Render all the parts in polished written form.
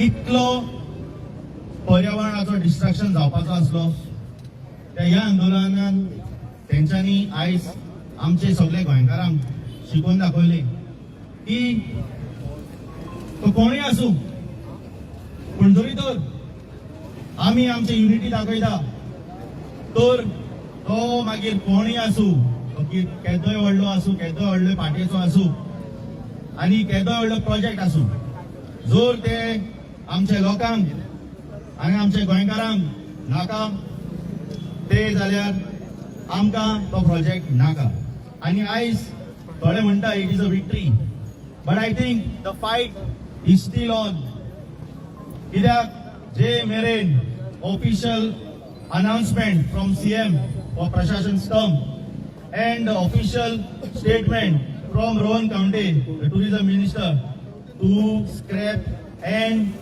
इतलो पर्यावरणाचो डिस्ट्रक्शन जावपाचो आसलो त्या ह्या आंदोलनान तेंच्यांनी आयज आमचे सगळे गोंयकारांक शिकोवन दाखयलें की तो कोणूय आसूं, पूण जरी तर आमी आमची युनिटी दाखयता तर तो मागीर कोणूय आसूं, तो केदोय व्हडलो आसूं, केदोय व्हडलो पार्टेचो आसूं आनी केदोय व्हडलो प्रोजेक्ट आसूं, जर ते आमच्या लोकांक आनी आमच्या गोंयकारांक नाका ते जाल्यार आमकां तो प्रोजेक्ट नाका. आनी आयज थोडे म्हणटा it is a victory, but I think the fight is still on. कित्याक जे मेरेन official announcement from CM for Prashashan Stambh and official statement from Rohan Khaunte, the tourism minister, to scrap and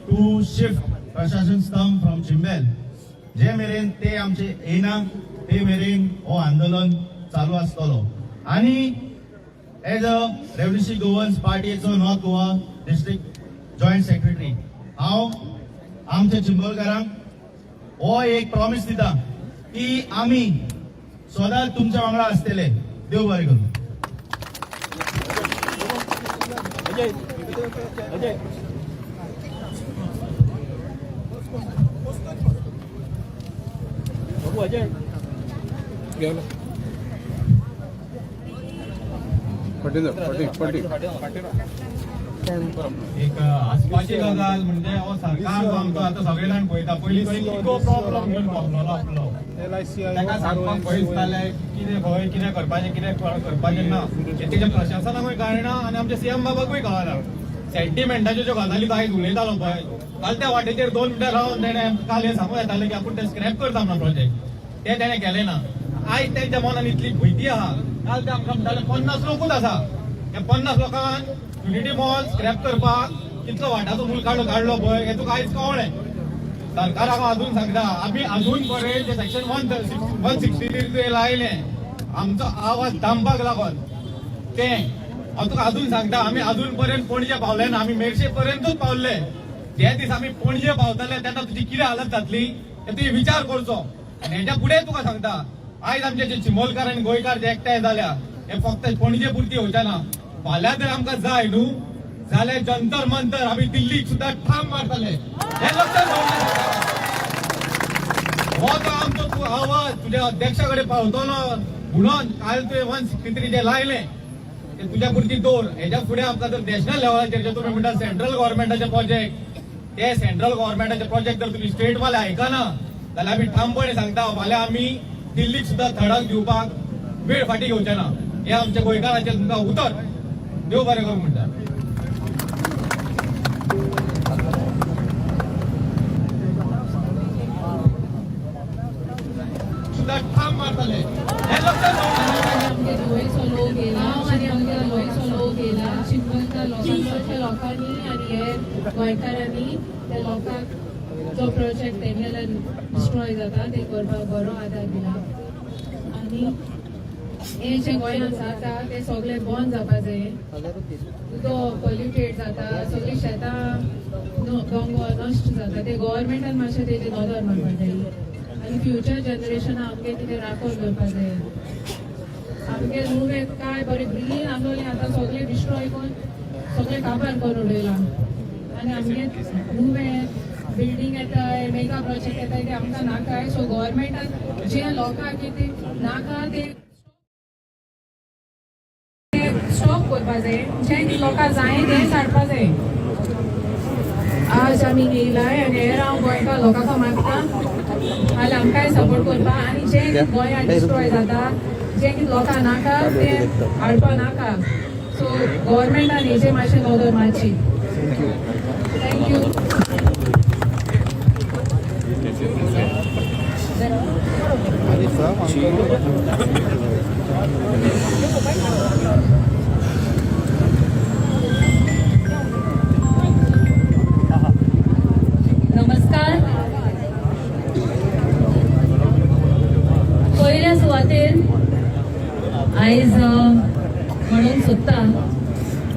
to shift Prashashan Stambh from Chimbel, जे मेरेन ते आमचे येना ते मेरेन हो आंदोलन चालू आसतलो. आनी एज अ रेव्होल्युशनरी गोवन्स पार्टीचो north Goa district joint secretary हांव आमच्या चिंबलकारांक हो एक प्रॉमिस दिता की आमी सदांच तुमच्या वांगडा आसतले. देव बरें करूं. अजय, अजय. बाबू अजय. फाटीं जा, फाटीं फाटीं. एक हांसपाची गजाल म्हणजे हो सरकार जो आमचो आतां सगळे जाण पळयता, पयलीं तो इको प्रॉब्लम घेवन बसलेलो आपलो. ताका सांगपाक भंय दिसतालें कितें खंय कितें करपाचें, कितें करपाचें ना, हें तेजें प्रशासनाकूय कळना आनी आमच्या सीएम बाबाकूय कळना. सेंटिमेंटाच्यो ज्यो गजाली तो आयज उलयतालो पळय, काल त्या वाटेचेर 2 मिनटां रावन तेणें काल हें सांगूं येतालें की आपूण तें स्क्रॅप करता म्हणून प्रोजेक्ट, तें तेणें केलें ना. आयज तेंच्या मनान इतली भंयती आहा. काल ते आमकां म्हणटाले 50 लोकूच आसा, त्या 50 लोकांक युनिटी मॉल स्क्रॅप करपाक कितलो वाटाचो मूल काडलो काडलो पळय, हें तुका आयज कळ्ळें. सरकाराक हांव अजून सांगता, आमी अजून पर्यंत जे सेक्शन 163 तुवें लायलें आमचो आवाज दामपाक लागोन, तें हांव तुका अजून सांगता, आमी अजून पर्यंत पणजे पावले ना, आमी मेरशे पर्यंतूच पावले. जे दीस आमी पणजे पावतले तेन्ना तुजी कितें हालत जातली ते तुवें विचार करचो. आनी हेच्या फुडें तुका सांगता, आयज आमचे जे चिंबलकार आनी गोंयकार जे एकठांय जाल्या हे फक्त पणजे पुरती येवचे ना. फाल्यां जर आमकां जाय न्हू जाल्यार जंतर मंतर आमी दिल्लीक सुद्दां ठाम मारतले, हें लक्षात दवरलें. हो तो आमचो तूं आवाज तुज्या अध्यक्षा कडेन पावतलो म्हणून काल तुवें 163 जे लायलें ते तुज्या पुरती दवर. हेच्या फुडें आमकां जर नॅशनल लेवलाचेर जे तुमी म्हणटा सेंट्रल गव्हर्मेंटाचे प्रोजेक्ट, ते सेंट्रल गव्हर्मेंटाचे प्रोजेक्ट जर तुमी स्टेट वाले आयकना जाल्यार आमी ठामपणे सांगता, फाल्यां आमी दिल्लीक सुद्दां धडक दिवपाक वेळ फाटीं घेवचे ना. हे आमच्या गोंयकाराचें तुमकां उतर. देव बरें करूं म्हणटा. सुद्दां ठाम मारतले, हें लक्षात दवरलें. आमगे गोंयचो लोक येयला आनी आमगे गोंयचो लोक येयला चिंबलच्या लोकांच्या लोकांनी आनी हे गोंयकारांनी त्या लोकांक जो प्रोजेक्ट तेंगेले डिस्ट्रॉय जाता ते करपाक बरो आदार दिला. आनी हे जे गोंयांत जाता ते सगळे बंद जावपा जाय. उदक पॉल्युटेड जाता, सगळीं शेतां, दोंगर नश्ट जाता, ते गव्हर्मेंटान मातशें तेजेर नदर मारपाक जाय आनी फ्युचर जनरेशनाक आमगे कितें राखून दवरपा जाय. आमगे नुवें काय बरें ग्रीन आसलें, आतां सगळें डिस्ट्रॉय करून सगळें काबार करून उडयलां. आनी आमगे नुवें बिल्डींग येताय, मेगा प्रोजेक्ट येताय, ते आमकां नाकाय. सो गव्हर्मेंटान जे लोकांक कितें नाका ते स्टॉप करपा जाय, जें कितें लोकांक जाय तेंच हाडपा जाय. आज आमी येयलाय आनी हेर हांव गोंयकार लोकांक मागता आनी आमकांय सपोर्ट करपा आनी जें गोंयांत डिस्ट्रॉय जाता, जें कितें लोकांक नाका तें हाडपा नाका. सो गव्हर्मेंटान हेजेर मातशें नदर मारची. Thank you. नमस्कार. पयल्या सुवातेर आयज म्हणूंक सोदता,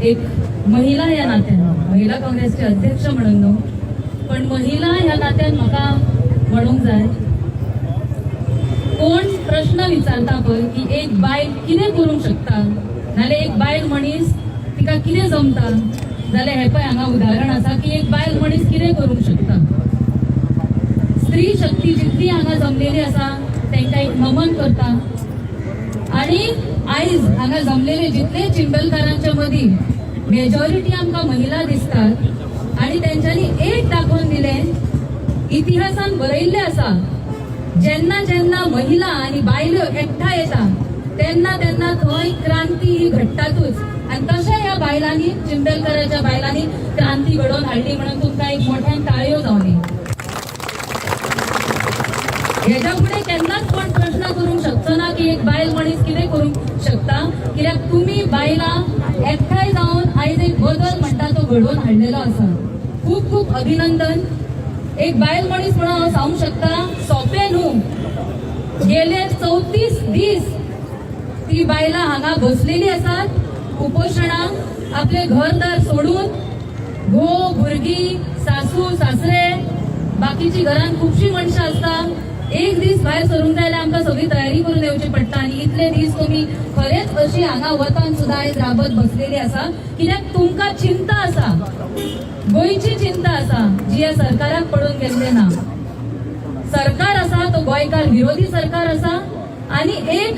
एक महिला ह्या नात्यान, महिला महिला काँग्रेसचे अध्यक्ष म्हणून न्हू, पण महिला ह्या नात्यान म्हाका म्हणूंक जाय. कोण प्रश्न विचारता पळय की एक बायल कितें करूंक शकता, नाल्यार एक बायल मनीस तिका कितें जमता, जाल्यार हें पळय हांगा उदाहरण आसा की एक बायल मनीस कितें करूंक शकता. स्त्री शक्ती जितली हांगा जमलेली आसा तांकां एक नमन करता. आणि आयज हांगा जमलेले जितले चिंबलकारांच्या मदीं मेजॉरिटी आमकां महिला दिसतात आणि तेंच्यांनी एक दाखोवन दिलें, इतिहासान बरयल्लें आसा, जेन्ना जेन्ना महिला आणि बायलो एकठांय येता तेन्ना तेन्ना थंय क्रांती ही घडटातूच. आणि तशें ह्या बायलांनी, चिंबलकराच्या बायलांनी क्रांती घडोवन हाडली म्हणून तुमकां एक मोठ्यान टाळयो जावनी. हेच्या फुडें केन्नाच कोण प्रश्न करूंक शकचो ना की एक बायल मनीस कितें करूंक शकता, कित्याक तुमी बायलां एकठांय जावन आयज एक बदल म्हणटा तो घडोवन हाडलेलो आसा. खूब खूब अभिनंदन. एक बायल मनीस म्हणून हांव सांगूंक शकता, सोंपें न्हू. गेले 34 दीस ती बायलां हांगा बसलेली आसात उपोशणाक, आपले घरदार सोडून, घोव, भुरगीं, सासू सासरे, बाकीची घरान खुबशीं मनशां आसता. एक दीस भायर सरूंक जाय जाल्यार आमकां सगळी तयारी करून येवची पडटा आनी इतले दीस तुमी खरेंच अशी हांगा वतान सुद्दां आयज राबत बसलेली आसा, कित्याक तुमकां चिंता आसा, गोंयची चिंता आसा, जी ह्या सरकाराक पडून गेल्ले ना. सरकार आसा तो गोंयकार विरोधी सरकार आसा आणि एक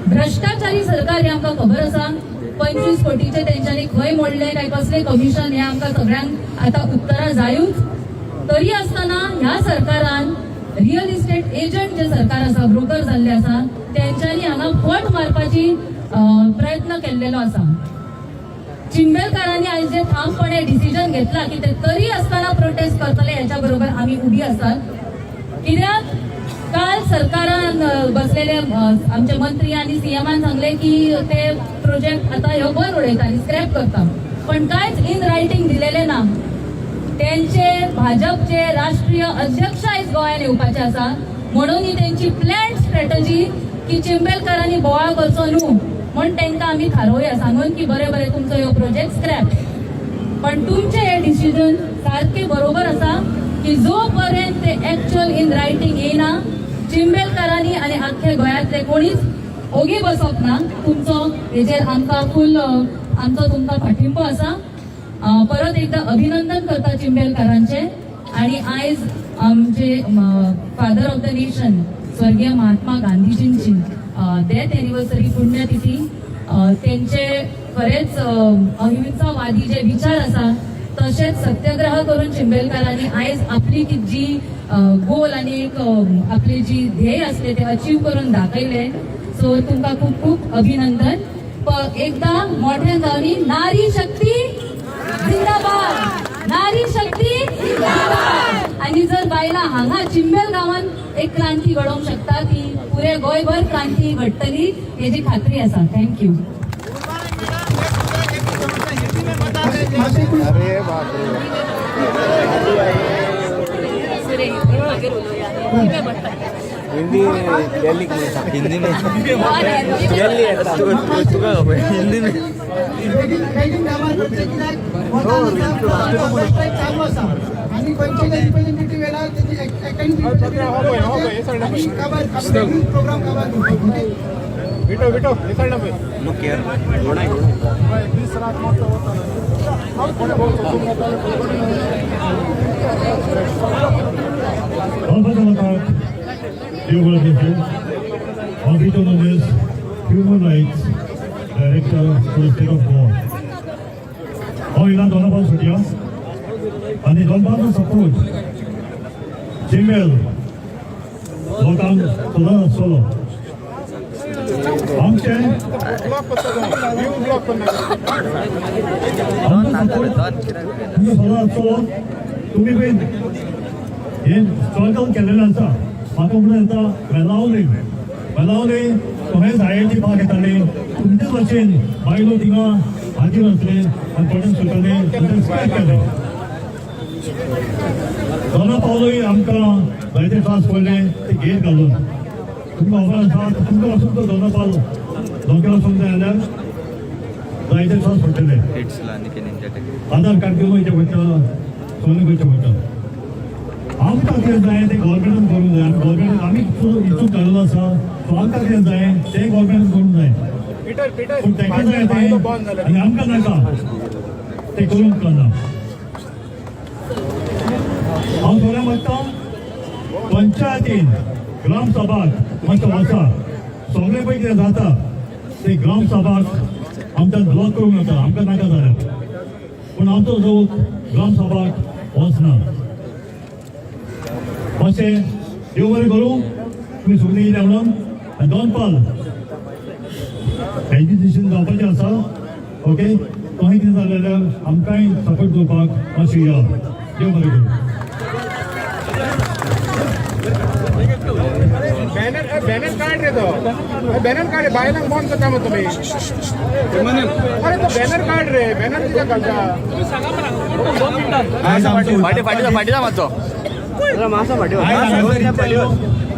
भ्रष्टाचारी सरकार हें आमकां खबर आसा. 25 कोटीचे तेंच्यांनी खंय मोडले काय कसले कमिशन हें आमकां सगळ्यांक आतां उत्तरां जायूच. तरी आसतना ह्या सरकारान रियल इस्टेट एजंट जे सरकार आसा, ब्रोकर जाल्ले आसा, तेंच्यांनी हांगा फट मारपाची प्रयत्न केल्लेलो आसा. चिंबेलकारांनी आयज जे ठामपणे डिसिजन घेतला की ते तरी आसतना प्रोटेस्ट करतले, ह्याच्या बरोबर आमी उबी आसात. कित्याक काल सरकारान बसलेले आमचे मंत्री आनी सीएमान सांगले की ते प्रोजेक्ट आता ह्यो बंद उडयता आनी स्क्रॅप करता, पण कांयच इन रायटींग दिलेले ना. त्यांचे भाजपचे राष्ट्रीय अध्यक्ष आयज गोंयांत येवपाचे आसा, म्हणून ही तेंची प्लॅन स्ट्रॅटजी की चिंबेलकारांनी बोवाळ करचो न्हू म्हण तांकां आमी थारोवया सांगून की बरें बरें, तुमचो ह्यो प्रोजेक्ट स्क्रॅप. पण तुमचे हे डिसिजन सारखे बरोबर आसा की जो पर्यंत ते एक्च्युअल इन रायटींग येयना, चिंबेलकारांनी आनी आख्खे गोंयांतले कोणीच ओगी बसप ना. तुमचो हेजेर आमकां फूल आमचो तुमकां पाठिंबो आसा. परत एकदा अभिनंदन करता चिंबेलकारांचे. आणि आयज आमचे फादर ऑफ the nation स्वर्गीय महात्मा गांधीजींची डेथ एनिव्हर्सरी, पुण्यतिथी, त्यांचे खरेंच अहिंसावादी जे विचार आसा, तशेंच सत्याग्रह करून चिंबेलकारांनी आयज आपली की जी गोल आनी एक आपली जी ध्येय असले ते अचीव करून दाखयले. सो तुमकां खूब खूब अभिनंदन. एकदा मोठ्यान जावनी, नारी शक्ती जिंदाबाद, नारी शक्ती जिंदाबाद. आणि जर बायलां हांगा चिंबेल गांवान एक क्रांती घडोवंक शकता, ती पुरे गोंयभर क्रांती घडटली हेजी खात्री आसा. Thank you. अरे बापरे, हिंदी दिल्ली. हिंदी में दिल्ली. हिंदी में. बेगीन कामां करचें, कित्याक चालू आसा आनी खंयचे रिप्रेझेंटेटिव्ह येणार तेजी आनी काबार प्रोग्राम काबार. विटो विटो, हे सायडला पळय. Look here. दीस रात मारता वता. Alpha Geography, also known as Human Rights Director for the State of Goa. हांव इला दोनापावल सुटया आनी दोनपावल सपोर्ट चिंबेल लोकांक सदांच आसतलो आमचे. ब्लॉक करता, व्ह्यू ब्लॉक करना. आमचो सपोर्ट तुमकां सदांच आसतलो. तुमी पळय हे स्ट्रगल केलेलें आसा. म्हाका म्हणून येता वेलावले, वेलावले सगळेच आयआयटी भाग येताले. तुमचेच भाशेन बायलो थिंगा हाजीर आसले आनी प्रोटेस्ट करताले आनी स्क्रॅप केले. दोना पावलोय आमकां जायते त्रास पडले ते गेट घालून. तुमकां खबर आसा, तुमकां वचून तो दोना पावलो धोक्यार वचूंक जाय जाल्यार. जायते त्रास पडटले. आधार कार्ड घेवन वयचें पडटा, सगळें करचें पडटा. आमकां कितें जाय तें गव्हर्मेंटान करूंक जाय आनी गव्हर्मेंटान आमी इत्सूक घालून आसा. सो आमकां कितें जाय तें गव्हर्मेंटान करूंक जाय, पूण ताका जाय तें आनी आमकां नाका तें करूंक कळना. हांव सगळ्यांक मागता, पंचायतीन ग्रामसभाक मातशें वचा. सगळें पळय कितें जाता ते ग्रामसभाक आमच्यान ब्लॉक करूंक नाका. आमकां नाका जाल्यार, पूण आमचो लोक ग्रामसभाक वचना. मातशें देव बरें करूं, तुमी सगळीं येयल्या म्हणून. आनी दोन पाल एज्युकेशन जावपाचें आसा. ओके, तोहें कितें जालें जाल्यार आमकांय सपोर्ट करपाक मातशें या. देव बरें करूं. बॅनर, बॅनर काढ रे तो. बॅनर काढ. बायलांक बंद करता मग तुम्ही. अरे, तो बॅनर काढ रे. बॅनर कित्याक घालता? आयज आमचो फाटी फाटी फाटी जा मातसो. आयज हांगासर इतले लोक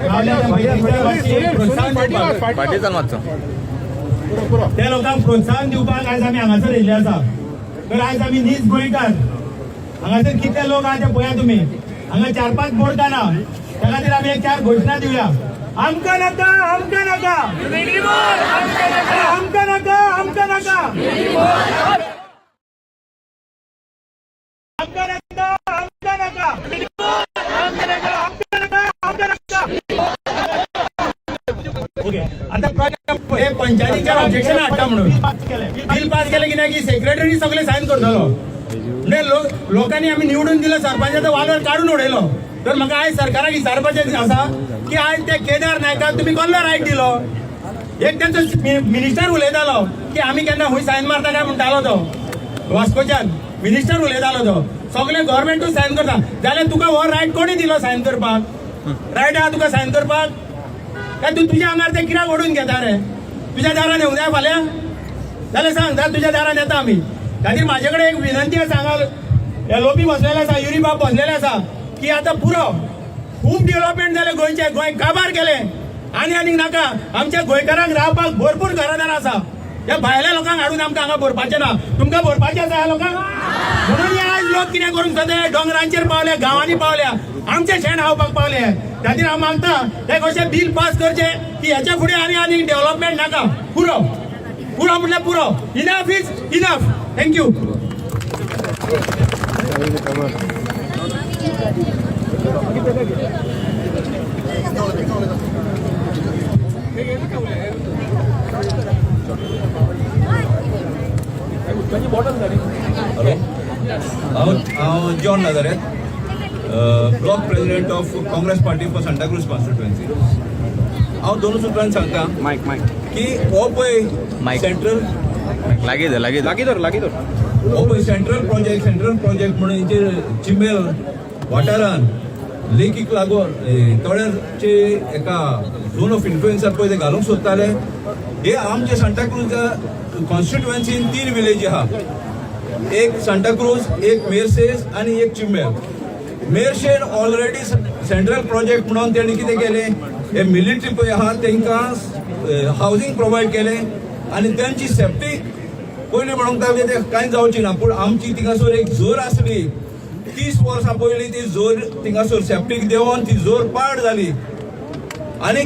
रावल्या त्या पयलीं प्रोत्साहन दिवपाक, फाटी चल मातसो. त्या लोकांक प्रोत्साहन दिवपाक आयज आमी हांगासर येयल्ले आसा. तर आयज आमी नीज गोंयकार. हांगासर कितले लोक आहा ते पळया तुमी. हांगा चार पांच बोर्डां ना. त्या खातीर आमी एक चार घोशणा दिवया. आमकां नाका, आमकां नाका, आमकां नाका, आमकां नाका, आमकां नाका, आमकां नाका, आमकां नाका, आमकां नाका. ओके, आता हे पंचायतीचेर ऑब्जेक्शन हाडटा म्हणून बिल पास केलें की ना की सेक्रेटरी सगळे सायन करतलो. म्हणजे लोक लोकांनी आमी निवडून दिलो सरपंचाचो वालोर काडून उडयलो. तर म्हाका आयज सरकाराक विचारपाचें आसा की आयज ते केदार नायकाक तुमी कसलो रायट दिलो? एक तेंचो मिनिस्टर उलयतालो की आमी केन्ना खंय सायन मारता काय म्हणटालो तो. वास्कोच्यान मिनिस्टर उलयतालो तो, सगळे गव्हर्मेंटूच सायन करता. जाल्यार तुका हो रायट कोणी दिलो सायन करपाक? रायट आहा तुका सायन करपाक? काय तूं तुज्या आंगार ते कित्याक ओडून घेता रे? तुज्या दारान येवंक जाय फाल्यां जाल्यार सांग, जाल्यार तुज्या दारान येता आमी. खातीर म्हाजे कडेन एक विनंती आसा. हांगा एलओपी बसलेले आसा, युरी बाब बसलेले आसा की आतां पुरो, खूब डेव्हलपमेंट जालें गोंयचें. गोंय काबार केलें आनी आनीक नाका. आमच्या गोंयकारांक रावपाक भरपूर घरां आसा. ह्या भायल्या लोकांक हाडून आमकां हांगा भरपाचें ना. तुमकां भरपाचें आसा ह्या लोकांक? म्हणून हे आयज लोक कितें करूंक सोदता, दोंगरांचेर पावल्या, गांवांनी पावल्या, आमचें शेण खावपाक पावले. खातीर हांव मागता, ते कशें बील पास करचें की ह्याच्या फुडें आनी आनी डेव्हलपमेंट नाका. पुरो, पुरो म्हटल्यार पुरो. Enough is enough. Thank you. Hello, हांव हांव John Nazareth, block president of Congress Party for Santa Cruz constituency. हांव दोनूच उतरांनी सांगता मायक, मायक. की हो पळय मायक. सेंट्रल लागीं धर, लागीं धर. लागीं धर, लागीं धर. हो पळय सेंट्रल प्रोजेक्ट, सेंट्रल प्रोजेक्ट म्हणून हेचेर चिंबेल वाठारान लेकीक लागून तळ्याचे एका झोन ऑफ इन्फ्लुएन्सार पळय ते घालूंक सोदताले. हे आमचे सांताक्रूज कॉन्स्टिट्युएन्सीन तीन विलेजी आहा, एक सांताक्रूज, एक मेरसेस आनी एक चिंबेल. मेरशेन ऑलरेडी सेंट्रल प्रोजेक्ट म्हणून तेणी कितें केलें, हे मिलिटरी पळय आहा तांकां हावजींग प्रोवायड केलें आनी तेंची सेफ्टी पयलीं म्हणूंक लागले ते कांय जावची ना. पूण आमची थिंगासर एक जोर आसली 30 वर्सां पयलीं, ती जोर थिंगासर सेफ्टीक देंवोन ती जोर पाड जाली. आनी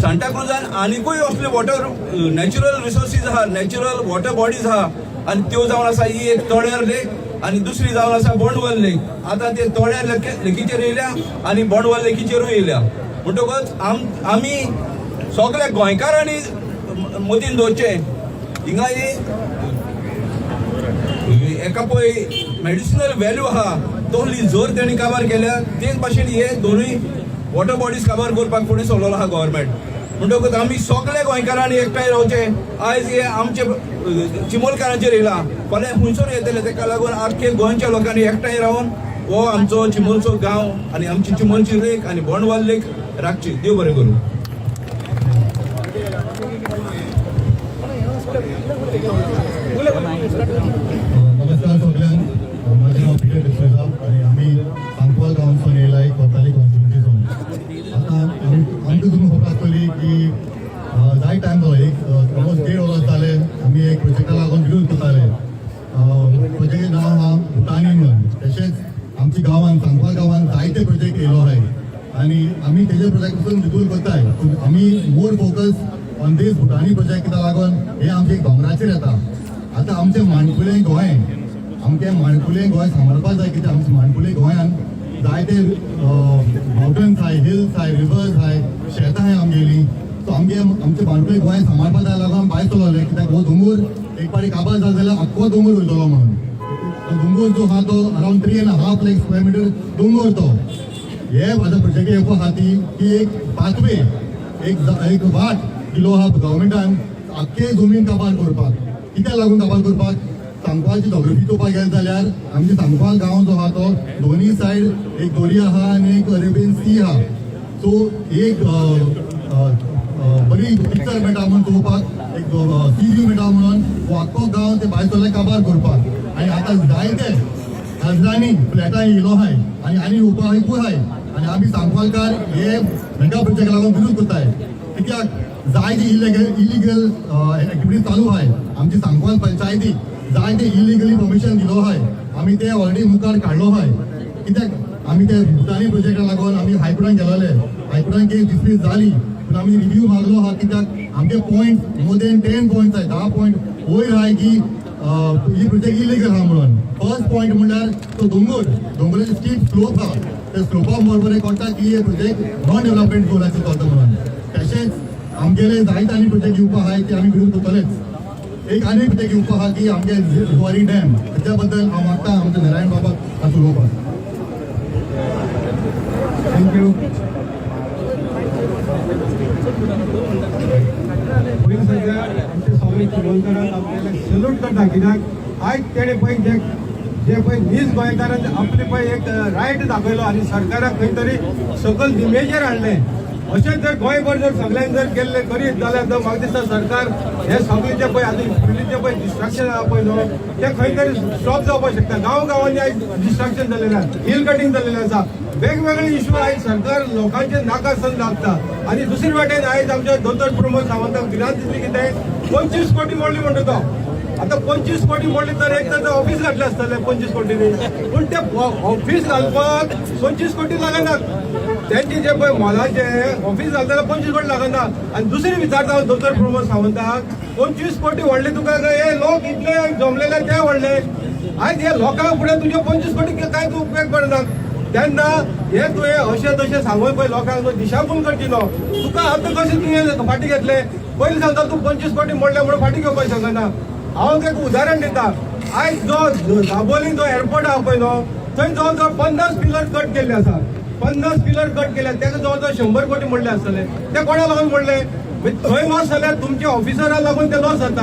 सांताक्रुजान आनिकूय असले वॉटर नॅचरल रिसोर्सीस आहा, नॅचरल वॉटर बॉडीज आहा आनी त्यो जावन आसा ही एक तोड्यार लेक आनी दुसरी जावन आसा बोंडवल लेक. आतां ते तोड्यार लेकीचेर येयल्या आनी बोंडवल लेकीचेरूय येयल्या. म्हणटकच आमी सगल्या गोंयकारांनी मतीन दवरचें, हिंगा ही एका पळय मेडिसिनल व्हॅल्यू आहा तसली जोर तेणी काबार केल्या. तेच भाशेन हे दोनूय वॉटर बॉडीज काबार करपाक फुडें सरलेलो आहा गव्हर्मेंट. म्हणटकूच आमी सगळे गोंयकारांनी एकठांय रावचें. आयज हे आमचे चिमोलकारांचेर येयला, फाल्यां खुंयसर येतले. तेका लागून आख्खे गोंयच्या लोकांनी एकठांय रावन हो आमचो चिमोलचो गांव आनी आमची चिमोलची लेक आनी बोंडवाल लेक राखची. देव बरें करूं. नमस्कार सगळ्यांक. माझें नांव पिटर डिसोजा आनी आमी सांकवाल गांवसून येयला, एक कोताली कॉन्स्टिट्युन्सीसून. आतां आमकां तुमकां खबर आसतली की जाय टायम जालो, एक ऑलमोस्ट देड वर्स जालें आमी एक प्रोजेक्टा लागून विरोध करताले. गांवान, सांकवाल गांवान जायते प्रोजेक्ट येयलो आहाय आनी आमी तेजे प्रोजेक्ट पासून विदूर करताय. पूण आमी more focus on this Bhutani project, कित्याक लागून हे आमचे दोंगराचेर येता. आतां आमचें माणकुलें गोंय, आमचें माणकुलें गोंय सांबाळपाक जाय, कित्याक आमचें माणकुलें गोंयान जायते मावंटन्स आहाय, हिल्स आहाय, रिवर्स आहाय, शेतां आहाय आमगेली. सो आमगे आमचे माणकुलें गोंय सांबाळपाक जाय लागून भायर चलोले, कित्याक हो दोंगूर एक पाटी काबार जालो जाल्यार आख्खो दोंगूर वयतलो म्हणून. तो दोंगूर जो आहा तो around 3.5 lakh square meter दोंगोर. तो हे आतां प्रोजेक्ट येवपा खातीर की एक पाथवे, एक वाट दिलो आहा गव्हर्मेंटान आख्खे जमीन काबार करपाक. कित्याक लागून काबार करपाक? सांकवालची जॉग्रफी चोवपाक गेले जाल्यार आमचे सांकवाल गांव जो आहा तो दोनी सायड एक दर्या आहा आनी एक अरेबियन सी आहा. सो एक अ, अ, बरी पिक्चर मेळटा म्हणून चोवपाक, एक सी व्यू मेळटा म्हणून हो आख्खो गांव ते भायर सरले काबार करपाक. आनी आतां जायते हजरांनी फ्लॅटां येयलो आहाय आनी आनी येवपा आहाय आहाय. आनी आमी सांकवालकार हे मेगा प्रोजेक्ट लागून विरोध करताय, कित्याक जायते इलिगल एक्टिविटीज चालू आहाय. आमची सांकवाल पंचायती जायते इलिगली परमिशन दिलो आहाय. आमी ते ऑलरेडी मुखार काडलो आहाय, कित्याक आमी ते भुतानी प्रोजेक्टा लागून आमी हायकोर्टान गेलेले. हायकोर्टान केस डिसमीस जाली, पूण आमी रिव्यू मागलो आहा, कित्याक आमचे point more than 10 point आहाय, 10 पॉयंट वयर आहाय की ही प्रोजेक्ट इलिगल आहा म्हणून. फर्स्ट पॉयंट म्हणल्यार तो दोंगोर, दोंगराचे स्टीप स्लोप आहा. त्या स्लोपा बरोबर कळटा की हे प्रोजेक्ट नॉन डेव्हलपमेंट झोनाचेर चलता म्हणून. तशेंच आमगेले जायते आनी प्रोजेक्ट येवपा आहाय, ते आमी विरोध करतलेच. एक आनी प्रोजेक्ट येवपा आहा की आमगे जुवारी डॅम, त्याच्या बद्दल हांव मागता आमच्या नारायण बाबाक आज उलोवपाक. Thank you. पयलीं सद्या आमचे स्वामी चिमलकरांक आपल्याला सल्यूट करता, कित्याक आयज तेणें पळय जे जे पळय नीज गोंयकारान आपले पळय एक रायट दाखयलो आनी सरकाराक खंय तरी सकयल दिमेचेर हाडलें. अशेंच जर गोंयभर जर सगळ्यांनी जर केल्लें करीत जाल्यार तर म्हाका दिसता सरकार हे सगळें जे पळय आतां पयलींचें पळय डिस्ट्रक्शन आहा पळय न्हू, तें खंय तरी स्टॉप जावपाक शकता. गांव गांवांनी आयज डिस्ट्रक्शन जाल्लें आसा, हिल कटींग जाल्लें आसा, वेगवेगळे इश्यू आयज सरकार लोकांचे नाकासन लागता. आनी दुसरे वाटेन आयज आमच्या दोतोर प्रमोद सावंताक भिरांत दिसली कितें, 25 कोटी मोडली म्हणटा तो. आतां 25 कोटी मोडली तर एक तर ऑफिस घातलें आसतलें 25 कोटींनी. पूण ते ऑफिस घालपाक 25 कोटी लागना. तेंचे जे पळय मोलाचे ऑफिस घालतना 25 कोटी लागना. आनी दुसरी विचारता हांव दोतोर प्रमोद सावंताक, 25 कोटी व्हडले तुका काय हे लोक इतले जमलेले ते व्हडले? आयज हे लोकांक फुडें तुजे 25 कोटी काय तूं उपयोग पडना. तेन्ना हे तुवें अशें तशें सांगून पळय लोकांक तूं दिशाभूल करची न्हू. तुका आतां कशें तुवें फाटीं घेतले? पयलीं सांगता तूं 25 कोटी मोडले म्हणून फाटीं घेवपाक शकना. हांव एक उदाहरण दिता. आयज जो दाबोली जो एअरपोर्ट आहा पळय न्हू, थंय जवळ जवळ 50 पिलर कट केल्ले आसा. 50 पिलर कट केले, तेका जवळ जवळ 100 कोटी मोडले आसतले. ते कोणा लागून मोडले? म्हणजे थंय लॉस जाल्यार तुमच्या ऑफिसरा लागून ते लॉस जाता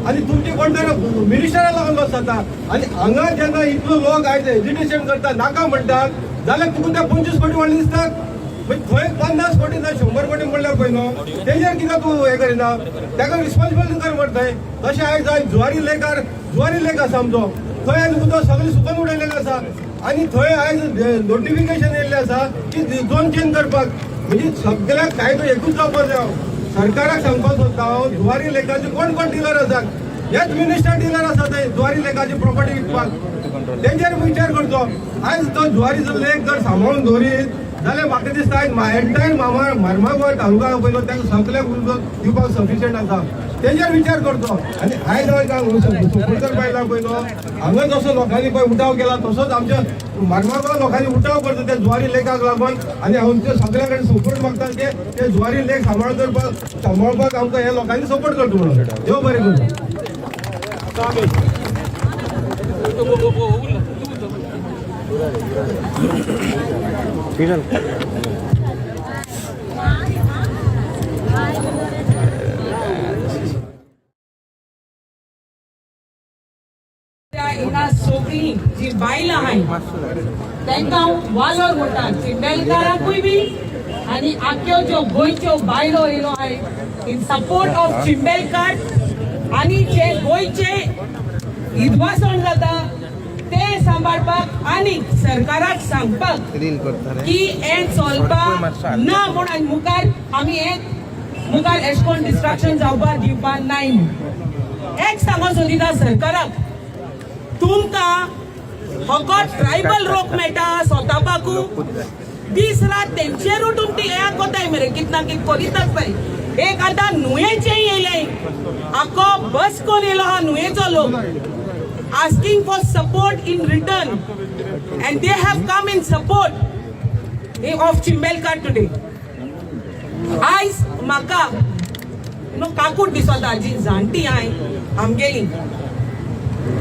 आनी तुमचे कोण तरी मिनिस्टरा लागून लॉस जाता. आनी हांगा जेन्ना इतलो लोक आयज एजिटेशन करता, नाका म्हणटात, जाल्यार तुका ते 25 कोटी व्हडले दिसतात. म्हणजे थंय 50 कोटी ना 100 कोटी म्हणल्यार पळय न्हू, तेजेर कित्याक तूं हें करिना? ताका रिस्पॉन्सिबिलिटी कर मरे थंय. तशें आयज आयज जुवारी लेकार, जुवारी लेक आसा आमचो, थंय आयज उदक सगळें सुकून उडयलेलें आसा आनी थंय आयज नोटिफिकेशन येयल्लें आसा की झोन चेंज करपाक. म्हणजे सगळ्याक कायदो एकूच जावपाक जाय. सरकाराक सांगपाक सोदता हांव, जुवारी लेकाचे कोण कोण डिलर आसात? हेच मिनिस्टर डिलर आसा ते जुवारी लेकाची प्रॉपर्टी विकपाक, तेंचेर विचार करचो. आयज तो जुवारीचो लेक जर सांबाळून दवरीत जाल्यार म्हाका दिसता आयज एंटायर मामा मार्मागोवा तालुका पयलो ताका सगळ्याक उदक दिवपाक सफिशियंट आसा. तेजेर विचार करचो. आनी आयज हांव सुपरकर बायला पयलो हांगा जसो लोकांनी पळय उठाव केला, तसोच आमच्या मार्मागोवा लोकांनी उठाव करचो त्या जुवारी लेकाक लागून. आनी आमच्या सगळ्या कडेन सपोर्ट मागता की ते जुवारी लेक सांबाळ करपाक, सांबाळपाक आमकां ह्या लोकांनी सपोर्ट करचो म्हणून. देव बरें करूं. हिंगा सगळीं जी बायलां आहाय तांकां हांव वालोर म्हणटा, चिंबेलकारांकूय बी आनी आख्यो ज्यो गोंयच्यो बायलो येयलो आहाय इन सपोर्ट ऑफ चिंबेलकार आनी जे गोंयचे इदवासण जाता ते सांबाळपाक आनी सरकाराक सांगपाक की हें चलपाक ना म्हूण. आनी मुखार आमी हें मुखार एशें कोन्न डिस्ट्रक्शन जावपाक दिवपाक नाय म्हूण. एक सांगो सोदिता सरकाराक, तुमकां फकत ट्रायबल लोक मेळटा सोतापाकू. दीस रात तेंचेरूच तुमची हें कोताय मरे, कित ना कित करीत आसताय. एक आतां नुयेचें येयलें, आखो बस कोण येयलो हा नुयेचो लोक, asking for support in return, and they have come in support of Chimbelkar today. आयज म्हाका न्हू काकूट दिसता जी जाणटी हाय आमगेली,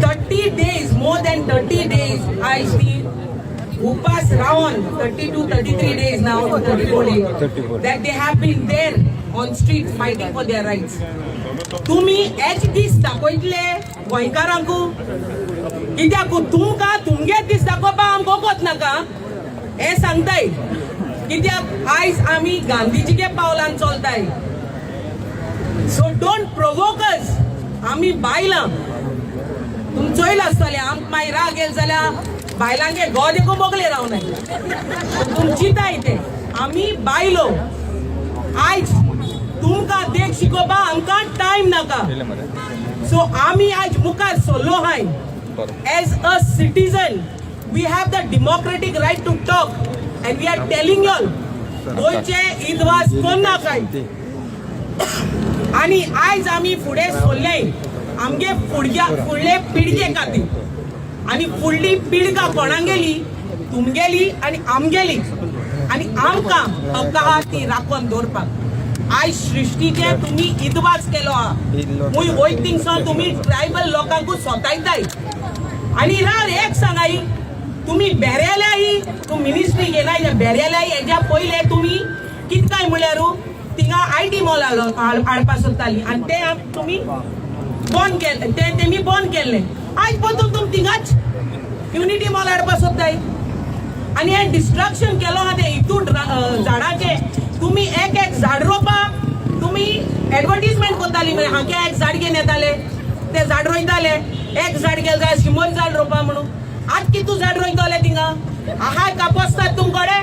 30 days, more than 30 days आयज ती उपास रावन, 32, 33 days now, 34 days that they have been there on street fighting for their rights. तुम्ही एक दीस दाखयतले गोंयकारांकू? कित्याक तुमकां तुमगे दीस दाखोवपा आमकां वगत नाका हें सांगताय. कित्याक आयज आमी गांधीजीगे पावलान चलताय. So don't provoke us. आमी बायलां, तुम चोयला आसतलें, आमकां मागीर राग येयलो जाल्यार बायलांगे गो देखून बोगले रावनाय. तुम चिंताय ते आमी बायलो. आयज तुमकां देख शिकोवपा आमकां टायम नाका. सो आमी आयज मुखार सरलो हाय. As a citizen, we have the democratic right to talk, and we are telling y'all, गोंयचे इदवास कोण नाकाय. आनी आयज आमी फुडें सरले आमगे फुडल्या फुडले पिळगे खातीर. आनी फुडली पिळगा कोणागेली? तुमगेली आनी आमगेली. आनी आमकां हक्क आहा ती राखून दवरपाक. आयज सृश्टीचे तुमी इदवास केलो आहा. मुय वयत थिंगसून तुमी ट्रायबल लोकांकूच सोतायताय. आनी राव, एक सांगाय, तुमी बेरेल्याय तूं मिनिस्ट्री घेनाय. बेरेल्याय हेज्या पयले तुमी कित काय म्हळ्यार थिंगा IT mall हाडपा सोदताली आनी ते तुमी बंद केले, ते तेमी बंद केल्ले. आयज परतून तुमी थिंगाच युनिटी मॉल हाडपा सोदताय. आनी हें डिस्ट्रक्शन केलो आहा तें हितून झाडाचें तुमी एक एक झाड रोवपा तुमी एडवर्टीजमेंट करताली मरे. हांगे एक झाड घेवन येताले, ते झाड रोयताले. एक झाड गेले जाल्यार 100 झाड रोवपा म्हणून. आतां कितू झाड रोयतले थिंगा? आहा कापसतात तुमकडे.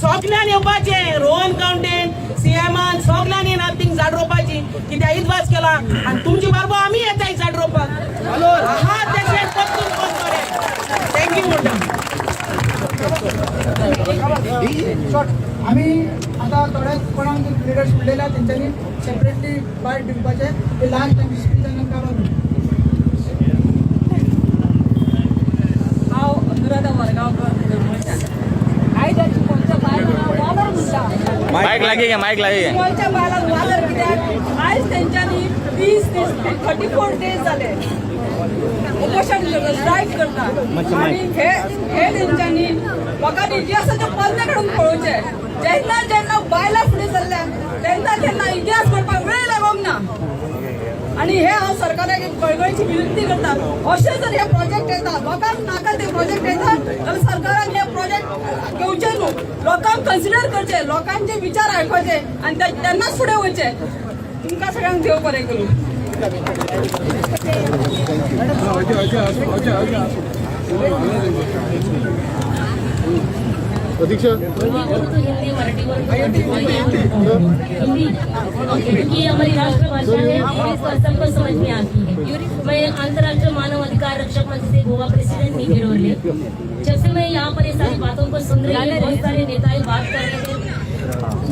सगल्यान येवपाचें, रोहन काउंटेन, सीएमान, सगल्यान येना थिंग झाड रोवपाची. कित्याक इदवास केला आनी तुमचे बारबो आमी येताय झाड रोवपाक. आहा तेशें परतून कोण मरे. Thank you म्हणटा. शॉर्ट, आमी आतां थोड्या कोणाक लिडर्स उरलेले आहा, तेंच्यांनी सेपरेटली बायट दिवपाचें. ते लास्ट तांची स्पीच आनी काबार. हांव अनुराधा वरगांवकर, दरवळच्यान. आयज चिपळूणच्या बायलांक वालोर म्हणटा. मायक लागीं घे, मायक लागीं घे. चिपळूणच्या बायलांक वालोर कित्याक आयज तेंच्यांनी 30 दीस, 34 डेज जाले उपोशण करता, स्ट्रायक करता. आनी हे हे तेंच्यांनी लोकांनी इतिहासाच्या पन्ने काडून पळोवचे. जेन्ना जेन्ना बायलां फुडें सरल्या तेन्ना तेन्ना इतिहास करपाक वेळ लागोंक ना. आणि हे हांव सरकाराक एक कळकळीची विनंती करता, अशें जर हे प्रोजेक्ट येता, लोकांक नाका ते प्रोजेक्ट येता जाल्यार सरकारान हे प्रोजेक्ट घेवचे न्हू. लोकांक कन्सिडर करचे, लोकांचे विचार आयकूचे आनी तेन्नाच फुडें वयचे. तुमकां सगळ्यांक देव बरें करूं. हिंदी, मराठी, हिंदी, क्योंकि ये हमारी राष्ट्रभाषा है और इसको सबको समझ में आती है. मैं अंतर्राष्ट्रीय मानव अधिकार रक्षक मंच से गोवा प्रेसिडेंट निधि रोले. जब से मैं यहाँ पर ये सारी बातों को सुन रही हूँ, बहुत सारे नेताएं बात कर रहे थे,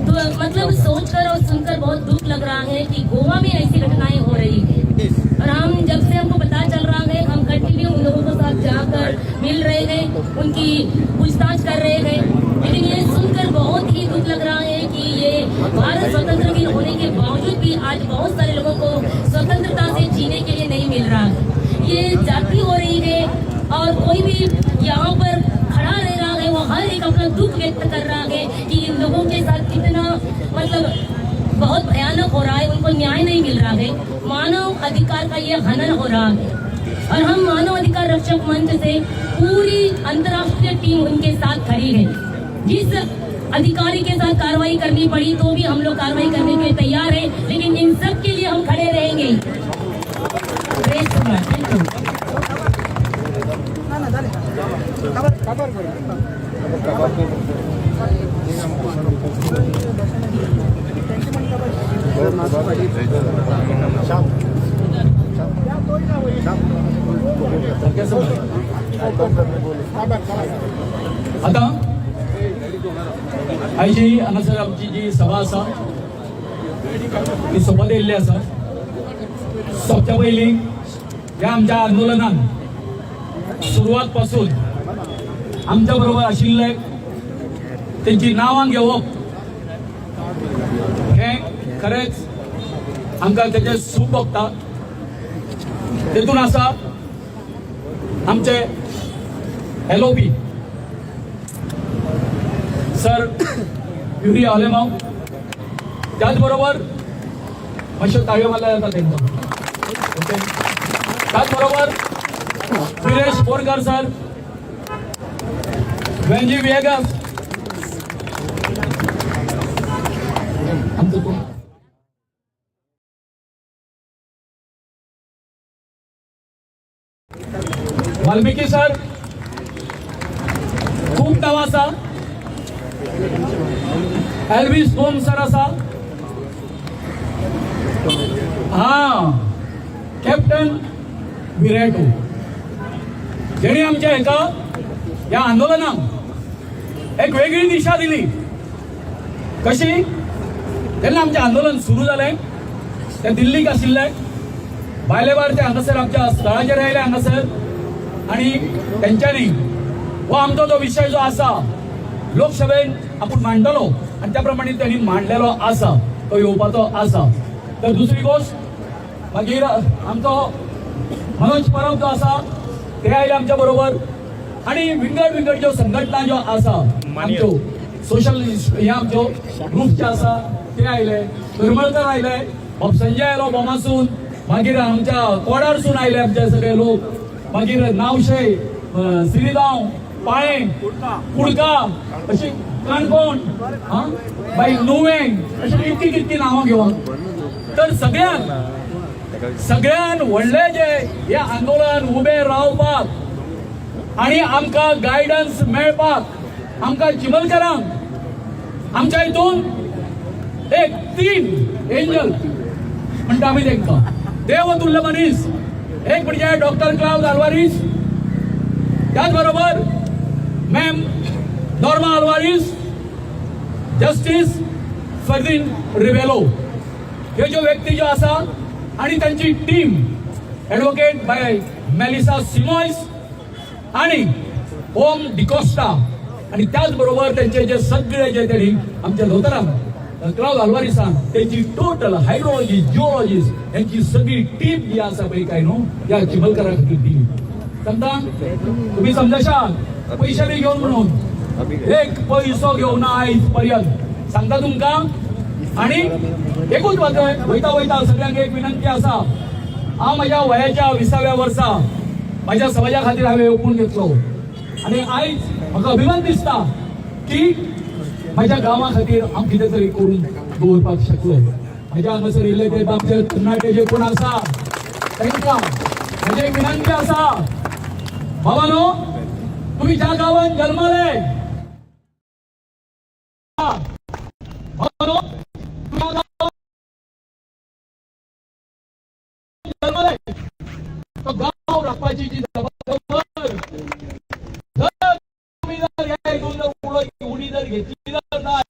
तो मतलब सोचकर और सुनकर बहुत दुख लग रहा है कि गोवा में ऐसी घटनाएं हो रही है. और हम जब से हमको पता चल रहा है, हम कंटिन्यू उन लोगों के साथ जाकर मिल रहे हैं, उनकी पूछताछ कर रहे हैं. लेकिन ये सुनकर बहुत ही दुख लग रहा है कि ये भारत स्वतंत्र भी होने के बावजूद भी आज बहुत सारे लोगों को स्वतंत्रता से जीने के लिए नहीं मिल रहा है. ये जाति हो रही है और कोई भी यहाँ पर खड़ा रह रहा है, वो हर एक अपना दुख व्यक्त कर रहा है कि इन लोगों के साथ कितना मतलब बहुत भयानक हो रहा है, उनको न्याय नहीं मिल रहा है. मानव अधिकार का ये हनन हो रहा है और हम मानव अधिकार रक्षक मंच से पूरी अंतर्राष्ट्रीय टीम उनके साथ खड़ी है. जिस अधिकारी के साथ कार्रवाई करनी पड़ी तो भी हम लोग कार्रवाई करने के लिए तैयार हैं, लेकिन इन सब के लिए हम खड़े रहेंगे. Thank you. ना ना, जालें, काबार काबार कर. आतां आयची हांगासर आमची जी सभा आसा ती सोबत येयल्ली आसा. सगच्या पयलीं ह्या आमच्या आंदोलनान सुरवात पासून आमच्या बरोबर आशिल्ले तेंची नांवां घेवप हें खरेंच आमकां तेजें सूख भोगता. तेतून आसा आमचे एलओबी सर युरी आलेमाव, त्याच बरोबर मातश्यो ताळयो मारल्या जाता तेंकां. ओके, त्याच बरोबर विरेश बोरकर सर, वेंजी विएगास, आमचो कोण वाल्मिकी सर, खूब नांवां आसा. एल्विस गोम सर आसा, हा कॅप्टन विरेटो, जेणी आमच्या हेका ह्या आंदोलनाक एक वेगळी दिशा दिली. कशी? जेन्ना आमचें आंदोलन सुरू जालें ते दिल्लीक आशिल्ले, भायले भायर ते हांगासर आमच्या स्थळाचेर आयले हांगासर आनी तेंच्यांनी हो आमचो जो विशय जो आसा लोकसभेन आपूण मांडटलो आनी त्या प्रमाणे त्यांनी मांडलेलो आसा, तो येवपाचो आसा. तर दुसरी गोश्ट मागीर आमचो मनोज परब जो आसा ते आयले आमच्या बरोबर आनी विंगड विंगड ज्यो संघटना ज्यो आसा आमच्यो सोशल हे आमच्यो ग्रुप जे आसा ते आयले, करमळकर आयले, बाब संजय आयलो बोमासून, मागीर आमच्या कोडारसून आयले आमचे सगळे लोक, मागीर नावशे, सिरिगांव, पाळें, कुडका, अशी काणकोण, मागीर नुवें, अशी कितकी कितकी नांवां घेवन तर सगळ्यांत सगळ्यान व्हडले जे हे आंदोलन उबें रावपाक आनी आमकां गायडन्स मेळपाक आमकां चिमलकरांक आमच्या हितून एक 3 एंजल म्हणटा आमी तेंकां, देवतुल्य मनीस, एक म्हणजे डॉक्टर क्लावज आल्वारीस, त्याच बरोबर ma'am Norma Alvares, justice Ferdino Rebelo, हे ज्यो व्यक्ती ज्यो आसा आनी तांची टीम एडवोकेट बाय मेलिसा सिमॉयस आनी ओम डिकोस्टा आनी त्याच बरोबर त्यांचे जे सगळे जे त्यांनी आमच्या दोतोरान क्लावज आल्वारीसान त्यांची टोटल हायड्रोलॉजी जिओलॉजिस्ट यांची सगळी टीम जी आसा पळय काय न्हू ह्या चिमलकरा खातीर दिली. सांगता तुम्ही समजशाल पयशे बी घेवन म्हणून एक पयसो घेवन आयज पर्यंत सांगता तुमकां. आनी एकूच वाजय वयता वयता सगळ्यांक एक विनंती आसा, हांव म्हज्या वयाच्या 20व्या वर्सा म्हज्या समाजा खातीर हांवें ओपून घेतलो आनी आयज म्हाका अभिमान दिसता की म्हज्या गांवा खातीर हांव कितें तरी करून दवरपाक शकलो. म्हज्या हांगासर येयल्ले ते आमचे तरणाटे जे कोण आसा तांकां म्हजी एक विनंती आसा, बाबानो तुम्ही ज्या गांवांत जल्मले, बाबानो जल्मले तो गांव राखपाची जी जबाबदारी जर तुम्ही जर ह्या हितून जर उडी जर घेतली जर जाय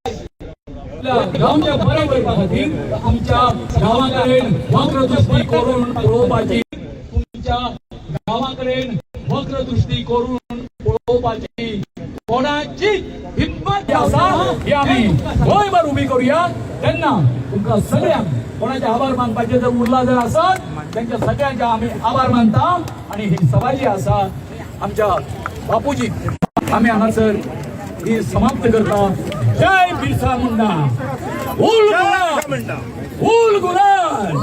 गांवच्या बरें करपा खातीर आमच्या गांवा कडेन वक्रदृष्टी करून पळोवपाची, तुमच्या गांवा कडेन वक्रदृष्टी करून पळोवपाची कोणाची हिंमत आसा ही आमी गोंयभर उबी करूया. तेन्ना तुमकां सगळ्यांक कोणाचे आभार मानपाचे जर उरला जर आसत तेंच्या सगळ्यांचे आमी आभार मानता. आनी ही सभा जी आसा आमच्या बापूजी आमी हांगासर ही समाप्त करता. जय बिरसा मुंडा, उल गुलाल, उल गुलाल.